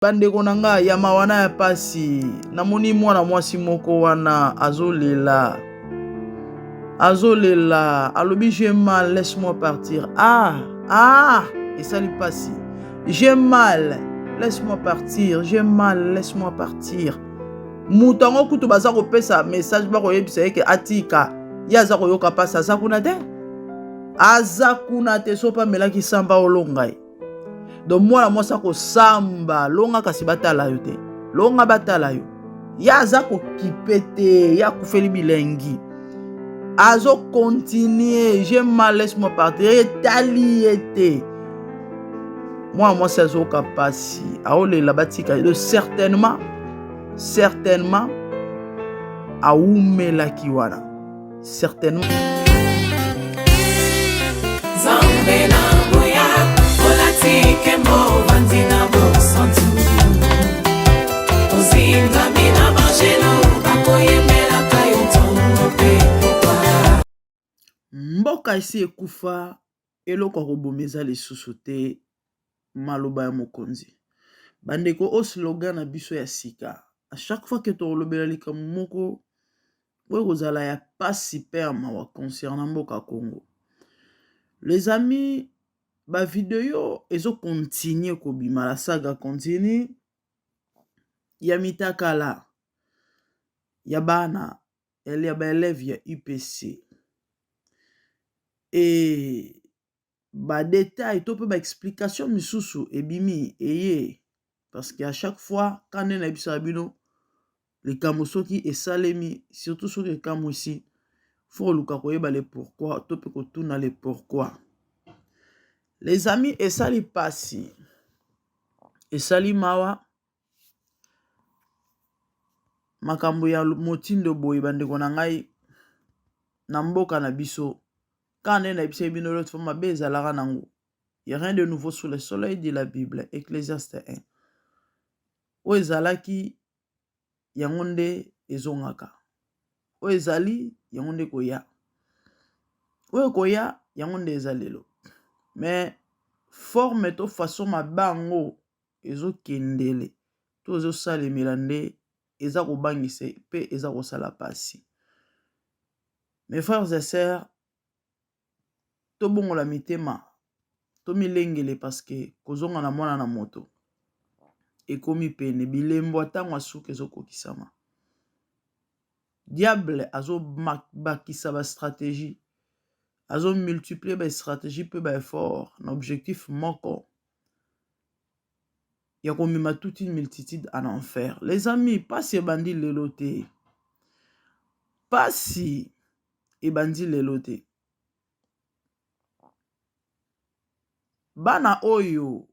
Bandeko na nga ya mawa na ya pasi, namoni mwana mwasi moko wana azolela, azolela, alobi j'ai mal, laisse-moi partir. Ah, ah, esali pasi. J'ai mal, laisse-moi partir, j'ai mal, laisse-moi partir. Moto yango kutu baza kopesa message bakoyebisa ye ke atika, ye aza koyoka pasi, aza kuna te, aza kuna te, soki amelaki samba olonga ye. Donc mwana mwasi akosamba longa kasi batala yo te, longa batala yo. Ye aza kokipe te, ye akufeli bilengi, azo continuer j'ai mal, laisse-moi partir, etali ye te. Mwana mwasi azoyoka pasi, aolela batika ye. Donc certainement, certainement awumelaki wana, certainement. Nzambe na nguya, olati nkembo, ovandi na bosantu, ozingami na banjelu bakoyembelaka yo ntongo mpe pokwa. Mboka esi ekufa, eloko ya koboma eza lisusu te. Maloba ya mokonzi. Bandeko, oyo slogan na biso ya sika. À chaque fois que tokolobela likambo moko oyo ekozala ya pasi mpe ya mawa concernant mboka Congo. Les amis, ba video ezo continuer kobima, la saga continue ya mitakala ya bana ya ba élèves ya UPC. Et ba détails to pe ba explication misusu ebimi eye, parce que à chaque fois quand nde nayebisaka bino likambo soki esalemi, surtout soki ekamwisi, faut koluka koyeba le pourquoi to pe kotuna le pourquoi. Les amis, esali pasi, esali mawa, makambo ya motindo boye bandeko na ngai na mboka na biso. Quand nde nayebisaki bino l'autre fois, mabe ezalaka nango. Y a rien de nouveau sous le soleil, dit la Bible, Ecclésiaste 1. Oyo ezalaki yango nde ezongaka, oyo ezali yango nde koya, oyo ekoya yango nde eza lelo. Mais forme to façon mabe yango ezokendele to ezosalemela nde eza kobangisa pe eza kosala pasi. Mes frères et sœurs, tobongola mitema, tomilengele, parce que kozonga na mwana na moto ekomi pene, bilembo ntango asuka ezokokisama. Diable azobakisa ba stratégie, azomultiplier ba stratégie mpe ba effort na objectif moko ya komema toute une multitude en enfer. Les amis, pasi ebandi lelo te, pasi ebandi lelo te. Bana oyo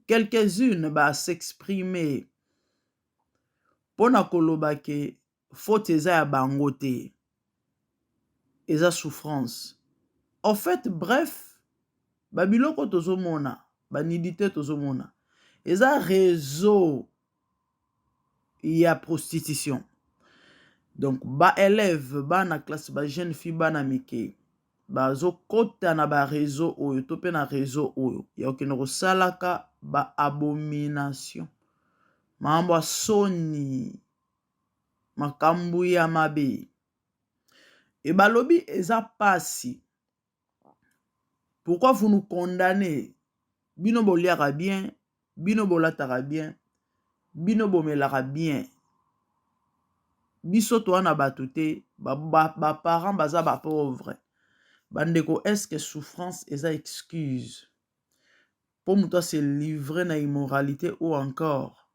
quelques-unes ba s'exprimer mpona koloba ke faute eza ya bango te, eza souffrance. En fait, bref, babiloko tozomona, banudité tozomona, eza réseau ya prostitution. Donc ba élève, bana classe, ba jeune fille, bana mike bazokota na ba réseau oyo to mpe na réseau oyo ya kokende kosalaka ba abomination, makambo ya soni, makambo ya mabe. E balobi eza pasi. Pourquoi vous nous condamnez? Bino boliaka bien, bino bolataka bien, bino bomelaka bien. Biso toa na bato te, ba parents baza ba pauvre. Bandeko, est-ce que souffrance eza excuse po moto ase livrer na immoralité ou encore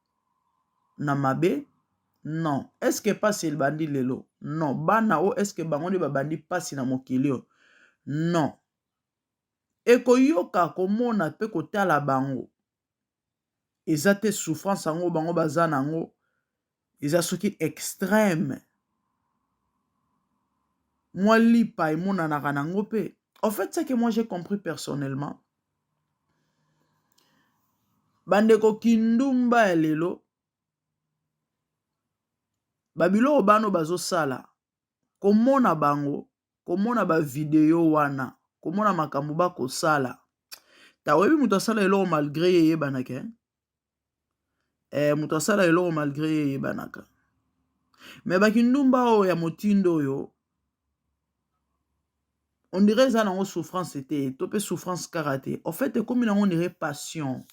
na mabe? Non. Est-ce que pasi ebandi lelo? Non. Bana oyo, est-ce que bango nde babandi pasi na mokili oyo? Non. Ekoyoka komona mpe kotala bango eza te souffrance yango bango baza nango eza soki extrême, mwa lipa emonanaka nango mpe. En fait, ce que moi j'ai compris personnellement, bandeko, kindumba ya lelo, babiloko bano bazosala, komona bango, komona bavideo wana, komona makambo bakosala. Ta oyebi moto asala eloko malgré ye eyebanaka eh? Eh, moto asala eloko malgré ye eyebanaka. Mais bakindumba oyo ya motindo oyo on dirait eza nango souffrance te to mpe souffrance kaka te en fait ekomi nango on dirait passion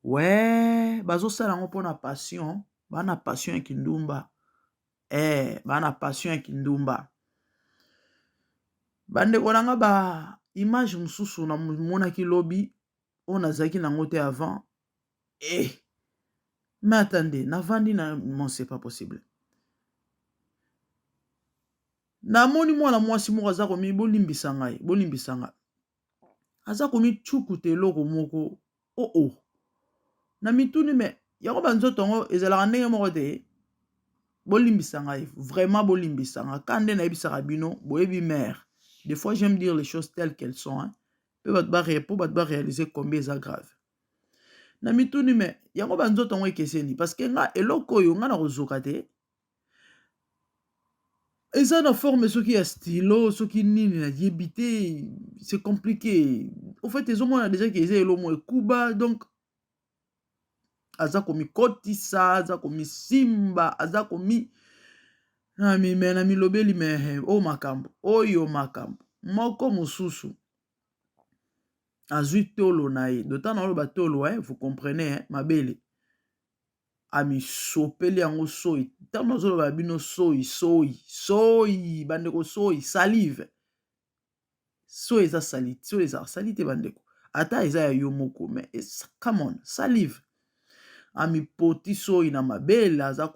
ouais bazosala yango mpona passion bana passion ya kindumba eh bana passion ya kindumba bandeko na nga ba image mosusu namonaki lobi oyo nazalaki nango te avant eh mais attendez navandi na mon c'est pas possible namoni mwana mwasi moko aza komi bolimbisa ngai bolimbisa ngai aza komicukuta eloko moko oh oh na mituni me yango banzoto yango ezalaka ndenge moko te bolimbisa ngai vraiment bolimbisa ngai ka nde nayebisaka bino boyebi mare des fois j'aime dire les choses telles qu'elles sont hein. mpe bato ba po bato baréalise combien eza grave na mituni me yango banzoto yango ekeseni parce que nga eloko oyo nga na kozoka te eza na forme soki ya stylo soki nini nayebi te c'est compliqué au fait ezomona déjà ke eza elomo ekuba donc aza komikotisa aza komisimba aza komi na me na milobeli me oyo makambo oyo makambo moko mosusu azwi tolo na ye dota na oloba tolo eh, vous comprenez eh, mabele amisopeli yango soyi ntango nazoloba bino soyi soyi soyi bandeko soyi salive soyi eza sali soyi eza sali te bandeko ata eza ya yo moko mais come on salive amipoti soyi na mabele aza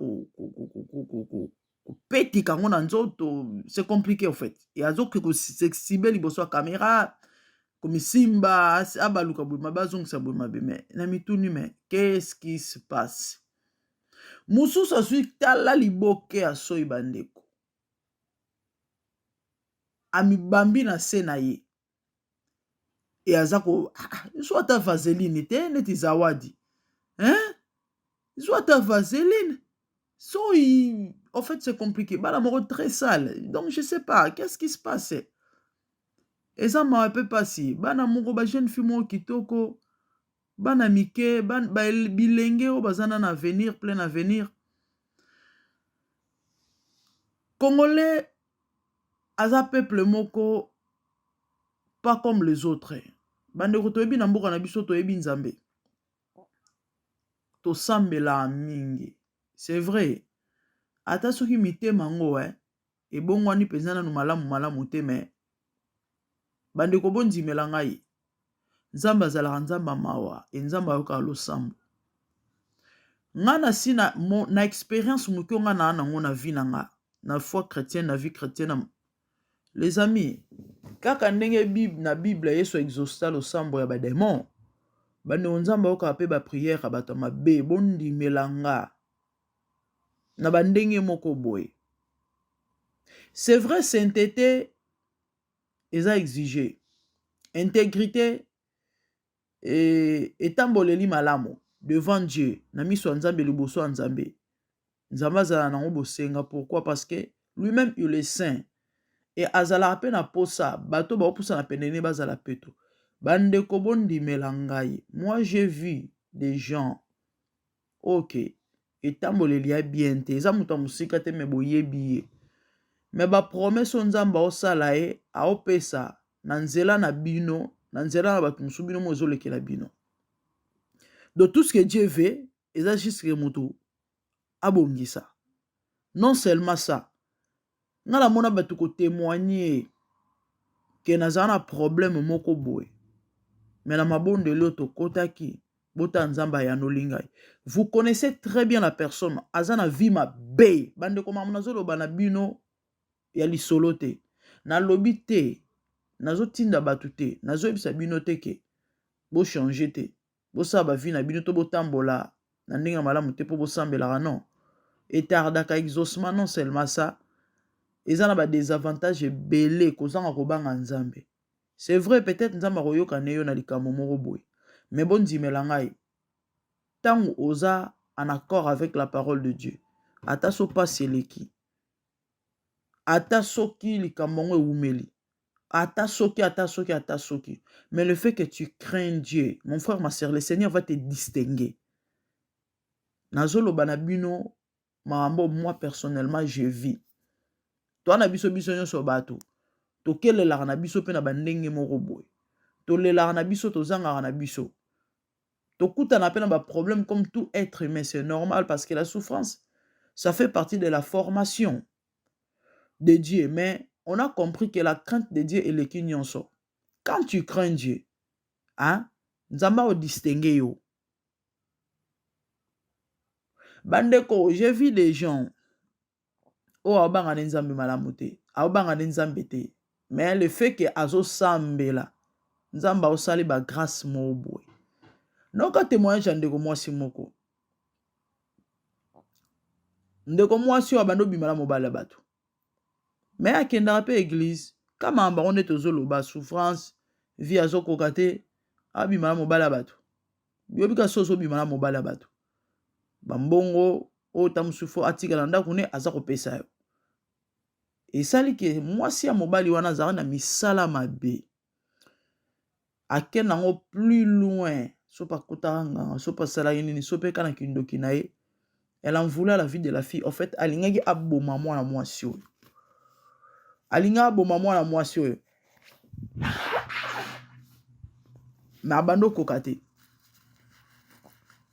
kopetika yango na nzoto c'est compliqué en fait e azoki kosexhiber liboso ya caméra komisimba abaluka boye mabe azongisa boye mabe mais na mituni mais qu'est-ce qui se passe mosusu azwi tala liboke ya soyi bandeko amibambi na se na ye e aza ko zwa ata vaseline te neti zawadi hein zwa ata vaseline soyi en fait c'est compliqué bana moko très sale donc je sais pas qu'est-ce qui se passe eza mawa mpe mpasi bana moko ba jeune fille moko kitoko bana mike bilenge oyo baza na na avenir plein avenir congolais aza peuple moko pas comme les autres bandeko toyebi na mboka na biso toyebi nzambe tosambelaka mingi c'est vrai ata soki mitema yango eh, ebongwani mpenza nanu malamu malamu te me bandeko bondimela ngai nzambe azalaka nzambe ya mawa e nzambe ayokaka losambo nga na si na, mo, na expérience moke nga naa nango na vie na nga na foi chrétienne na vie chrétienne na... les amis kaka ndenge bible, na bible yesu exauça losambo ya bademon bandeko nzambe ayokaka mpe baprière ya bato ya mabe bondimela nga na bandenge moko boye c'est vrai sainteté eza exige intégrité etamboleli malamu devant dieu na miso ya nzambe liboso ya nzambe nzambe azala nango bosenga pourquoi parce que lui-même il est saint e azalaka mpe na posa bato baopusana pene bazala peto bandeko bondimela ngai moi j'ai vu des gens ok etamboleli ya bien te eza moto ya mosika te me boyebi ye me bapromesses oyo nzambe aosala ye aopesa na nzela na bino na nzela na bato mosusu bino mo ezolekela bino donc tout ce que dieu veut eza juste ke moto abongisa non seulement ça nga namona bato kotémoigner ke nazala na problème moko boye me na mabondeli oyo tokɔtaki bota nzambe ayanoli ngai vous connaissez très bien la personne aza na vie mabe bandeko mamo nazoloba na bino ya lisolo te nalobi te nazotinda bato te nazoyebisa bino te ke bochange te bosala bavie na bino to botambola na ndenge ya malamu te mpo bosambelaka non etardaka exaucement non seulement ça eza na badésavantage ebele kozanga kobanga nzambe c'est vrai peut-être nzambe akoyoka ne yo na likambo moko boye mais bondimela ngai ntango oza en accord avec la parole de dieu ata so pasi eleki ata soki likambo yango ewumeli Ata soki, ata soki, ata soki. Mais le fait que tu crains Dieu, mon frère, ma sœur, le Seigneur va te distinguer. Nazoloba na bino makambo moi personnellement je vis. Toi na biso biso nyonso bato tokelelaka na biso mpe na bandenge moko boye. Tolelaka na biso, tozangaka na biso. Tokutana mpe na ba problème comme tout être humain, c'est normal parce que la souffrance, ça fait partie de la formation de Dieu. Mais on a compris que la crainte de Dieu eleki nyonso. Quand tu crains Dieu, hein, Nzambe odistingue yo. Bandeko, j'ai vu des gens oyo aobanga nde Nzambe malamu te, aobanga nde Nzambe te. Mais le fait que azosambela, Nzambe aosali ba grâce moko boye. Noka témoignage ya ndeko mwasi moko. Ndeko mwasi oyo abandi obima na mobali ya bato. Mais akendaka mpe église. Kama bango nde tozoloba souffrance, vie azokoka te, abima na mobali ya bato. Yobi kasi ozobima na mobali ya bato. Bambongo oyo ta mosusu atikala na ndako ne aza kopesa yo. Esali ke mwasi ya mobali wana azalaka na misala mabe. Akende yango plus loin. Soki akutaka nganga, soki asalaki nini, soki mpe na kindoki na ye. Elle en voulait à la vie de la fille. En fait, alingaki aboma mwana mwasi oyo. Alingaki aboma mwana mwasi oyo. Mais abandi okoka te.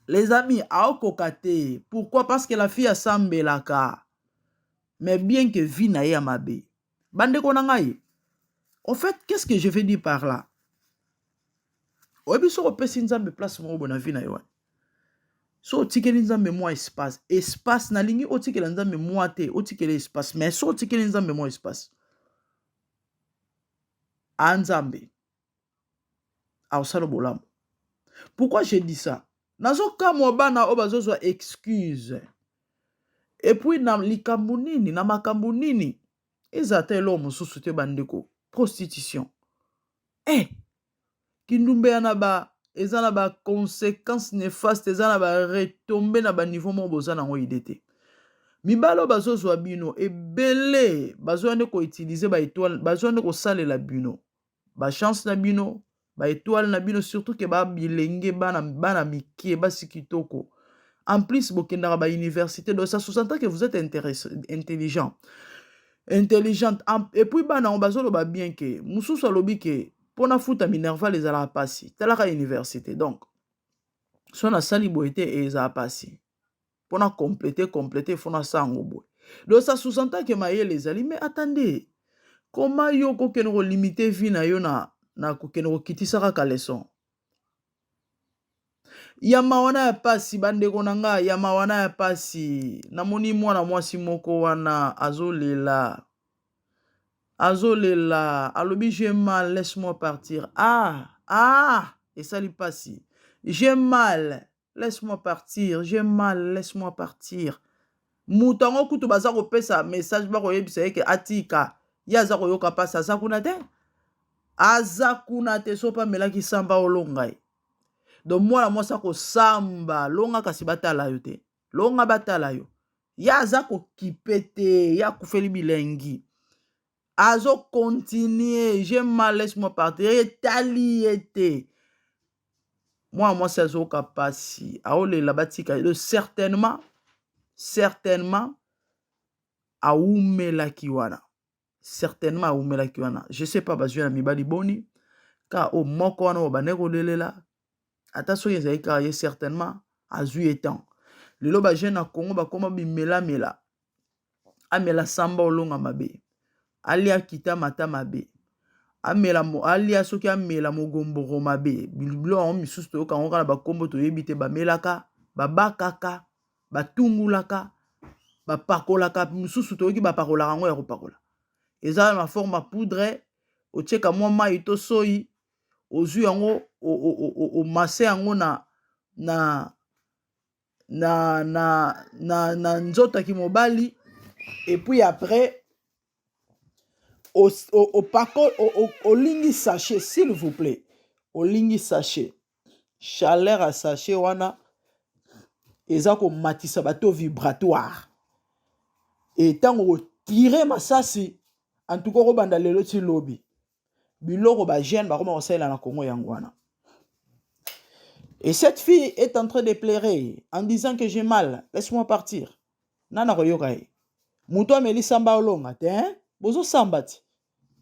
Les amis, aokoka te. Pourquoi? Parce que la fille asambelaka. Mais bien que vie na ye ya mabe. Bandeko na ngai. En fait, qu'est-ce que je veux dire par là? Oyebi soki opesi Nzambe place moko boye na vie na yo wana. So otikeli Nzambe mwa espace. Espace, nalingi otikela Nzambe mwa te, otikela espace. Mais so otikeli Nzambe mwa espace. A Nzambe aosala bolamu. Pourquoi je dis ça? Nazokamwa bana oyo bazozwa excuse. Et puis na likambo nini, na makambo nini, eza ata eloko mosusu te bandeko. Prostitution. Eh! Kindumba ya na ba eza na ba conséquences néfastes, eza na ba retombées na ba niveau moko boza nango idée te. Mibali oyo bazozwa bino ebele bazoya nde koutiliser ba étoile, bazoya nde kosalela bino ba chance na bino, ba étoile na bino, surtout ke ba bilenge bana, bana mike basi kitoko. En plus bokendaka ba université, donc ça sous-entend que vous êtes intéressé, intelligent, intelligente. Et puis bana yango bazoloba bien ke mosusu alobi ke mpona futa minerval ezalaka pasi, talaka université, donc so nasali boye te ezala pasi mpona compléter compléter fo nasala yango boye. Donc ça sous-entend ke mayele ezali. Mais attendez, comment yo kokende kolimiter vie na yo na kokende kokitisa kaka leçon ya mawa na ya pasi? Bandeko na ngai, ya mawa na ya pasi, namoni mwana mwasi moko wana azolela, azolela, alobi: "J'ai mal, laisse-moi partir." Ah ah, esali pasi. "J'ai mal, laisse-moi partir, j'ai mal, laisse-moi partir." Moto yango kutu baza kopesa message, bakoyebisa ye ke atika ye, aza koyoka mpasi, aza kuna te, aza kuna te. So mpe amelaki samba olonga ye. Donc mwana mwasi akosamba longa, kasi batala yo te, longa batala yo. Ye aza kokipe te, ye akufeli bilengi, azocontinuer: "J'ai mal, laisse-moi partir." Etali ye te. Mwana mwasi azoyoka mpasi, aolela batika ye. Certainement, certainement awumelaki wana, certainement awumelaki wana. Je sais pas bazwi na mibali boni kaka oyo moko wana oyo bandeki kolelela. Ata soki ezali kaka ye, certainement azwi ye temps. Lelo bajeune na Congo bakóma bimelamela, amela samba olonga mabe, alia kita mata mabe, amela, alia soki amela mogomboro mabe, biloko yango misusu toyoka yango kaka na bakombo toyebi te. Bamelaka, babakaka, batungulaka, bapakolaka mosusu, toyoki bapakolaka yango ya kopakola, eza na forme ya poudre, otieka mwa mai to soyi, ozwi yango, omase yango na nzoto ya kimobali, et puis après opako, olingi sachet, s'il vous plaît, olingi sachet, chaleur ya sachet wana eza komatisa bato vibratoire e ntango kotire masasi. En tout cas, okobanda lelo ti lobi. Biloko ba jeune bakoma kosalela na Congo yango wana. Et cette fille est en train de pleurer en disant que j'ai mal, laisse-moi partir. Nana koyoka ye. Moto ameli samba olonga te, hein? Bozo samba ti.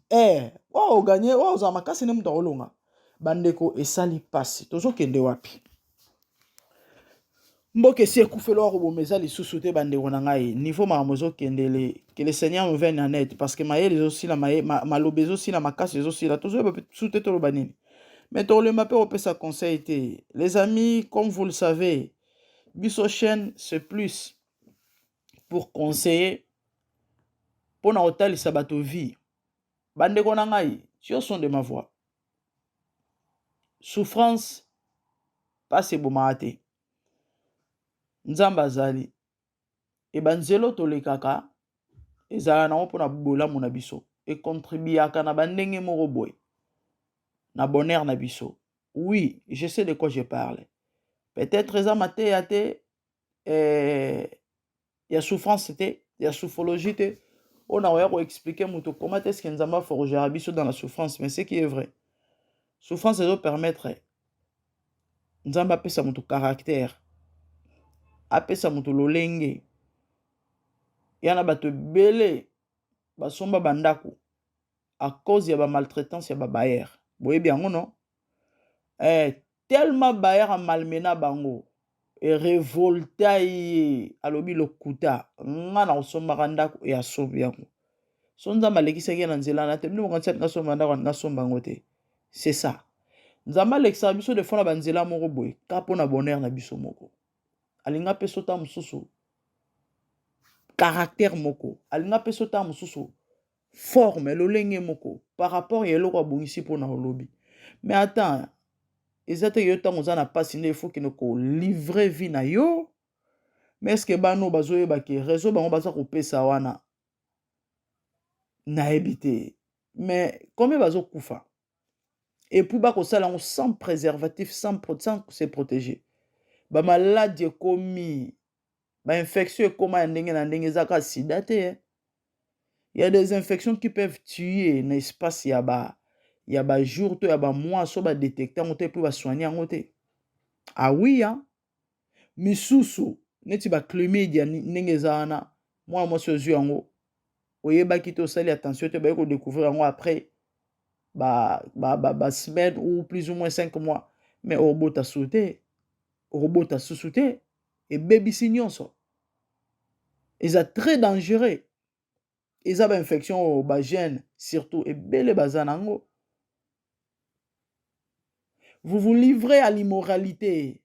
Eh, oyo oganye, oyo ozala makasi nde moto akolonga. Bandeko esali pasi. Tozokende wapi? Mboka esi ekufeli oyo akoboma eza lisusu te bandeko na ngai. Niveau makambo ezokendele, que le Seigneur nous vienne en aide parce que mayele ezosila, maloba ezosila, makasi ezosila. Tozoyeba su te toloba nini. Mais tokolemba mpe kopesa conseil te. Les amis, comme vous le savez, biso chaîne c'est plus pour conseiller mpo na kotalisa bato vie. Bandeko na ngai, tu au son de ma voix. Souffrance pasi ebomaka te. Nzambe azali. E banzela oyo tolekaka ezalaka nango mpona bolamu na biso. Econtribuaka na bandenge moko boye na bonheur na biso. Oui, je sais de quoi je parle. Peut-être eza mateya te eh, ya souffrance te, ya souffrologie te. Oyo nakoya koexplike moto comment est-ce que Nzambe aforgera biso dans la souffrance, mais ce qui est vrai, souffrance ezo permettre Nzambe apesa moto caractère, apesa moto lolenge. Ya na bato ebele basomba bandako à cause ya ba maltraitance ya ba bailleur. Boyebi yango non? Eh, tellement bailleur amalmena bango e revolta ye, alobi lokuta, nga na kosombaka ndako e asombi yango. So Nzambe alekisaki ye na nzela na te, bino bokanisi alinga asomba ndako, alinga asomba yango te. C'est ça. Nzambe alekisaka biso des fois na banzela moko boye ka mpo na bonheur na biso moko. Alinga apesa ota mosusu caractère moko, alinga apesa ota mosusu forme lolenge moko par rapport ya eloko abongisi mpo na olobi. Mais attends, eza te yo ntango oza na mpasi nde il faut kende kolivre vie na yo. Mais est-ce que bana oyo bazoyeba ke réseau bango baza kopesa wana, nayebi te, mais combien bazokufa et puis bakosala yango sans préservatif, sans se protéger. Bamaladi ekomi, bainfection ekoma ya ndenge na ndenge, eza kaka sida te, eh. Il y a des infections qui peuvent tuer na espace ya ba jour to ya ba mois so badétecte yango te, puis basoigne yango te. Ah oui, hein? Misusu neti bachlamydia ndenge eza wana, mwana mwasi ozwi yango, oyebaki te, osali attention te, baye kodécouvrir yango après ba semaine ou plus ou moins 5 mois, mais okobota susu te, okobota susu te, ebebisi nyonso. Eza très dangereux. Eza bainfection oyo bajeune surtout ebele baza nango. Vous vous livrez à l'immoralité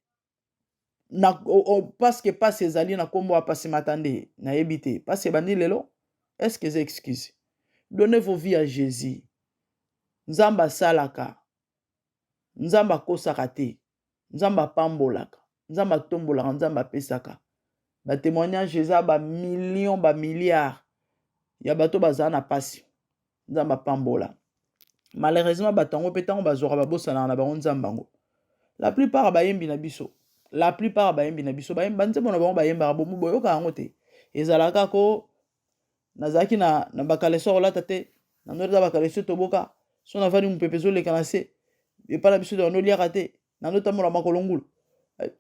na, o, o, parce que pasi ezali na nkombo ya pasi mata nde nayebi te pasi ebandi lelo. Est ce que eza excuse? Donnez vos vies à Jésus. Nzambe asalaka, Nzambe akosaka te, Nzambe apambolaka, Nzambe atombolaka, Nzambe apesaka. Batémoignage eza bamillion, bamilliard ya bato bazala na pasi, Nzambe apambola. Malheureusement bato yango mpe ntango bazwaka, babosanaka na bango Nzambe yango. La plupart bayembi na biso, la plupart bayembi na biso, banzembo na bango bayembaka bomo boyoka yango te, ezalaka ko nazalaki na bakaleso kolata te, na ndo eza bakaleso toboka so navandi, mopepe ezoleka na se epai na biso, bando oliaka te, na ndo tambola makolo ngulu.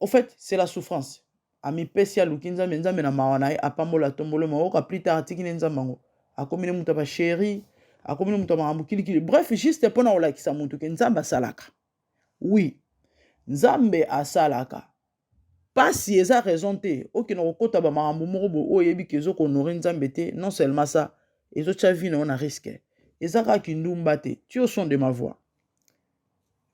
Au fait, c'est la souffrance. Amipesi, aluki Nzambe, Nzambe na mawa na ye apambola, atombolo maoka. Plus tard atiki ne Nzambe yango, akomi ne moto ya bachéri, akomi ne moto ya makambo kilikili. Bref, juste mpona kolakisa motu ke Nzambe asalaka. Oui, Nzambe asalaka. Pasi eza raison te okende kokɔta bamakambo moko boye oyo oyebi ke ezokohonorer Nzambe te. Non seulement ça, ezotya vie na yo na risque. Eza kaka kindumba te. Tu au son de ma voix,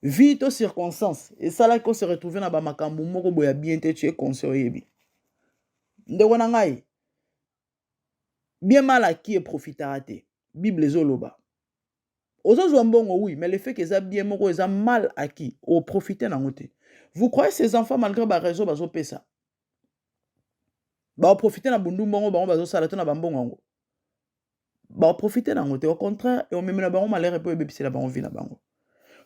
vie to circonstance esalaki ose retrouve na bamakambo moko boye ya bien te. Tu es conscient, oyebi, ndeko na ngai, bien mal acquis eprofitaka te. Bible ezoloba ozozwa mbongo, oui, mais le fait que eza bien moko eza mal acquis, oprofite nango te. Vous croyez ces enfants, malgré baréseau bazopesa, baoprofite na bundu mbongo bango bazosala to na bambongo yango, baoprofite nango te? Au contraire, eomemela bango malheur mpo ebebisela bango vie na bango.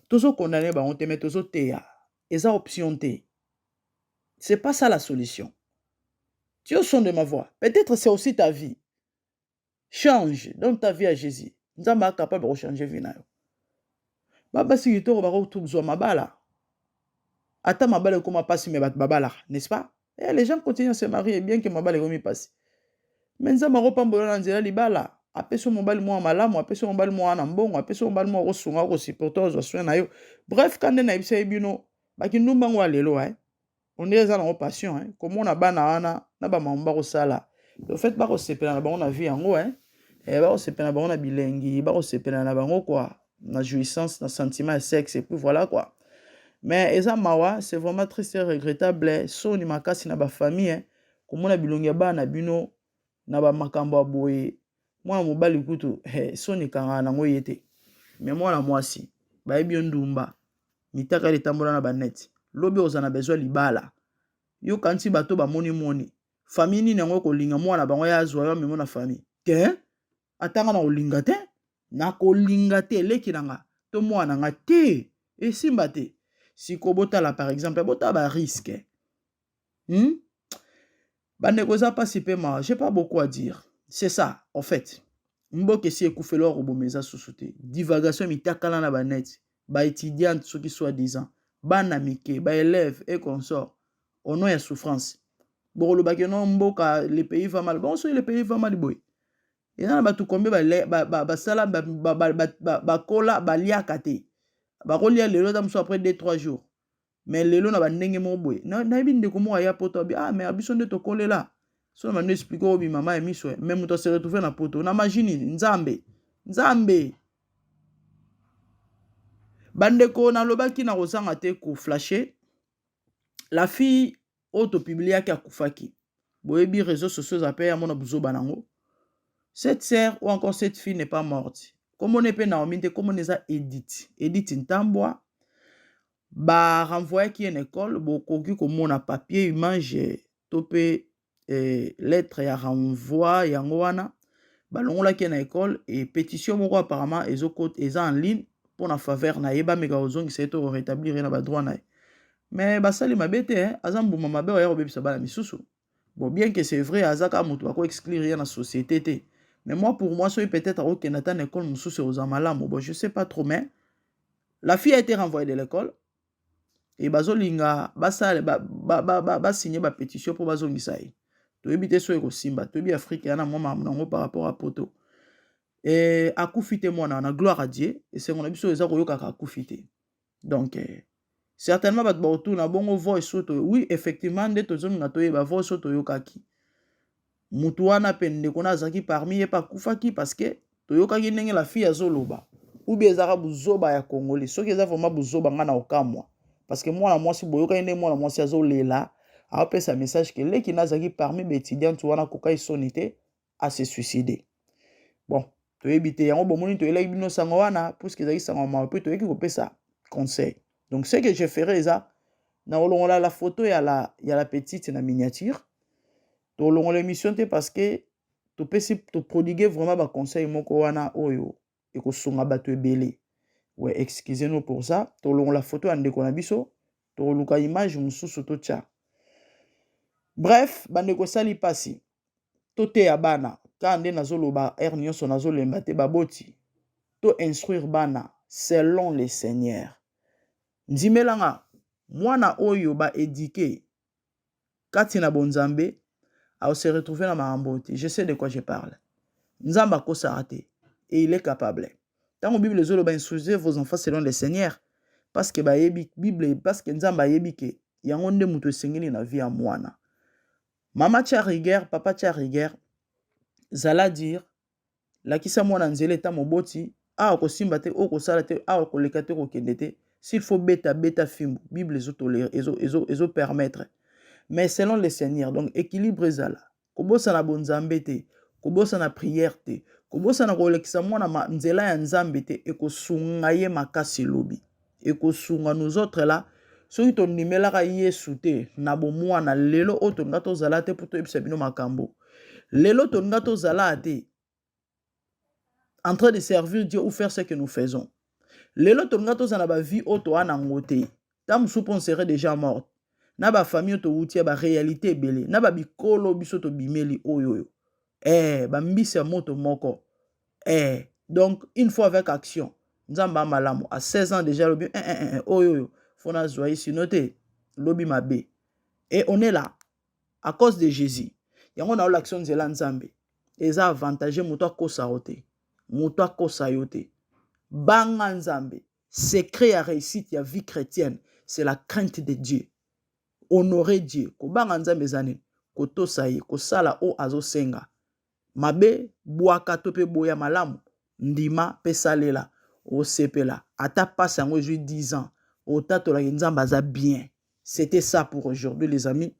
Tozokondane bango te, mais tozoteya, eza option te, c'est pas ça la solution. Tu es au son de ma voix, peut-être c'est aussi ta vie. Change, donne ta vie à Jésus. Nzambe acapable kochanger vie na yo. Ba basi kitoko bakozwa mabala. Ata mabala ekoma pasi mais bato babalaka, n'est-ce pas? Eh, les gens continuent à se marier bien que mabala ekomi pasi. Mais Nzambe akopambola na nzela libala. Apesi yo mobali mwa malamu, apesi yo mobali mwa na mbongo, apesi yo mobali mwa akosunga, akosupporter, ozwa soin na yo. Bref, ka nde nayebisaki bino, bakindumba yango ya lelo, eh. On dirait eza nango passion, eh. Komona bana wana na ba mambo bakosala. Le fait bakosepela na bango na vie yango, eh. Eh, bakosepela na bango na bilengi, bakosepela na bango quoi, na jouissance, na sentiment ya sexe et puis voilà quoi. Mais eza mawa, c'est vraiment triste et regrettable, soni makasi na ba famille, eh. Komona bilongi ya bana na bino na ba makambo ya boye. Mwana mobali kutu, eh, soni ekangaka nango ye te. Mais mwana mwasi, bayebi yo ndumba, mitaka etambola na ba net. Lobi oza na besoin libala. Yo kanti bato bamoni moni. Famille nini yango kolinga mwana bango ya azwa yo amemo na famille. Te? Atanga na kolinga te? Na kolinga te leki na nga to mwana nga te. Esimba te. Siko botala par exemple, botala ba risque. Bandeko eza pasi pe mawa, j'ai pas beaucoup à dire. C'est ça, en fait. Mboka esi ekufeli oyo koboma eza susu te. Divagation mitakala na ba net, ba étudiante soki soi-disant, bana mike, ba élèves et consorts, au nom ya souffrance. Bokoloba ke non mboka le pays va mal. Bon soki le pays va mal boye. Eza na bato combien basala bakola baliaka te. Bakolia lelo ata mosusu après 2 3 jours. Mais lelo na bandenge moko boye. Nayebi ndeko moko aya poto abi ah mais biso nde tokolela. So na bando expliquer oyo mama ya miso mais moto se retrouver na poto na magie nini Nzambe. Nzambe. Bandeko nalobaki na kozanga te ko flasher. La fille oyo topubliaki akufaki. Boyebi réseaux sociaux eza pe ya mona buzoba nango. Cette sœur ou encore cette fille n'est pas morte. Komona pe Naomi te, komona eza Edith. Edith Ntambwa. Ba renvoyaki ye na école, bokoki komona papier image to pe lettre ya renvoi yango wana. Balongolaki ye na école et pétition moko apparemment eza en ligne pour na faveur na ye bameka kozongisa ye to rétablir ye na ba droit na ye. Mais basali mabe te, hein, aza mbuma mabe oya kobebisa bana misusu. Bon, bien que c'est vrai, aza kaka moto bako exclure ye na société te. Mais moi, pour moi, soki peut-être akokende ata na école mosusu ekozala malamu. Bon, je sais pas trop, mais la fille a été renvoyée de l'école et bazolinga basale basigner ba pétition mpo bazongisa ye. Toyebi te soki ekosimba. Toyebi Afrique ya na mwa makambo nango par rapport à poto. Et akufi te mwana wana, gloire à Dieu. Esengo na biso eza koyokaka akufi te. Donc certainement bato bakotuna bongo voice oyo. Oui, effectivement nde tozolinga toyeba voice oyo toyokaki. Mutu wana pe ndeko na azalaki parmi ye pe akufaki parce que toyokaki ndenge la fille azoloba. Ou bien ezalaka buzoba ya Congolais. Soki eza vraiment buzoba nga na okamwa. Parce que mwana mwasi boyokaki ndenge mwana mwasi azolela, aopesa message ke leki na azalaki parmi ba étudiante wana akokai soni te a se suicider. Bon, toyebi te yango bomoni toyelaki bino sango wana puisque ezalaki sango mawa pe toyeki kopesa conseil. Donc ce que je ferai eza na kolongola la photo ya la petite na miniature. Tolongola émission te parce que topesi toprodiguer vraiment ba conseil moko wana oyo ekosunga bato ebele. Ouais, excusez-nous pour ça. Tolongola photo ya ndeko na biso, toluka image mosusu totia. Bref, bandeko esali pasi. Toteya bana, kaka nde nazoloba heure nyonso nazolemba te baboti. To instruire bana selon le Seigneur. Ndimelanga mwana oyo ba éduquer kati na bonzambe a se retrouver na makambo te. Je sais de quoi je parle. Nzambe akosaka te et il est capable. Tango Bible ezoloba instruisez vos enfants selon le Seigneur parce que bayebi Bible, parce que Nzambe ayebi ke yango nde moto esengeli na vie ya mwana. Mama tia rigueur, papa tia rigueur, zala dire lakisa mwana nzela eta moboti, awa kosimba te, oyo kosala te, awa koleka te, kokende te. S'il faut beta beta fimbu, Bible ezo tolère, ezo ezo ezo permettre. Mais selon le Seigneur, donc équilibre ezala. Kobosana bonzambe te, kobosana prière te, kobosana kolekisa mwana nzela ya Nzambe te, ekosunga ye makasi lobi. Ekosunga nous autres là, soki tondimelaka Yesu te na bomwana lelo oyo tolinga tozala te po toyebisa bino makambo. Lelo tolinga tozala te en train de servir Dieu ou faire ce que nous faisons. Lelo tolinga tozala ba vie oyo toa nango te. Ta mosusu mpo on serait déjà morte. Na ba famille oyo towuti ya ba réalité ebele, na ba bikolo biso tobimeli oyo oyo. Ba mbisi ya moto moko. Donc une fois avec action. Nzambe amalamu. À 16 ans déjà lobi eh, eh, eh, oyo oyo faut nazwa ye sino te lobi mabe. Et on est là à cause de Jésus. Yango na olakisa nzela Nzambe. Eza avantage moto akosa yo te. Moto akosa yo te. Banga Nzambe. Secret ya réussite ya vie chrétienne, c'est la crainte de Dieu. Honorer Dieu. Kobanga Nzambe eza nini? Kotosa ye, kosala oyo azosenga. Mabe bwaka to mpe boya malamu, ndima mpe salela. Osepela ata pasi yango ezwi 10 ans, otatolaki Nzambe aza bien. C'était ça pour aujourd'hui les amis.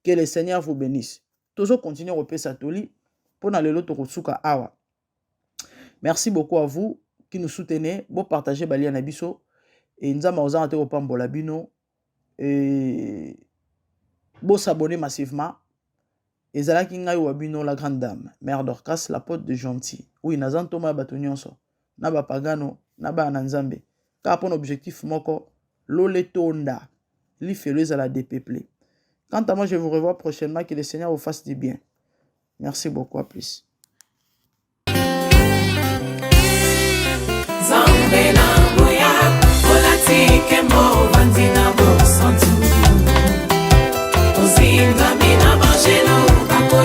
Que le Seigneur vous bénisse. Tozo continuer kopesa toli mpona lelo tokosuka awa. Merci beaucoup à vous qui nous soutenez. Bo partager ba liens na biso et Nzambe ozanga te kopambola bino et bo s'abonner massivement. Ezalaki ngai wa bino la grande dame, mère Dorcas, la pote de gentil. Oui, naza ntoma ya bato nyonso, na bapagano, na bana na Nzambe. Kaka mpona objectif moko, lola etonda, lifelo ezala dépeuplé. Quant à moi, je vous revois prochainement. Que le Seigneur vous fasse du bien. Merci beaucoup. À plus.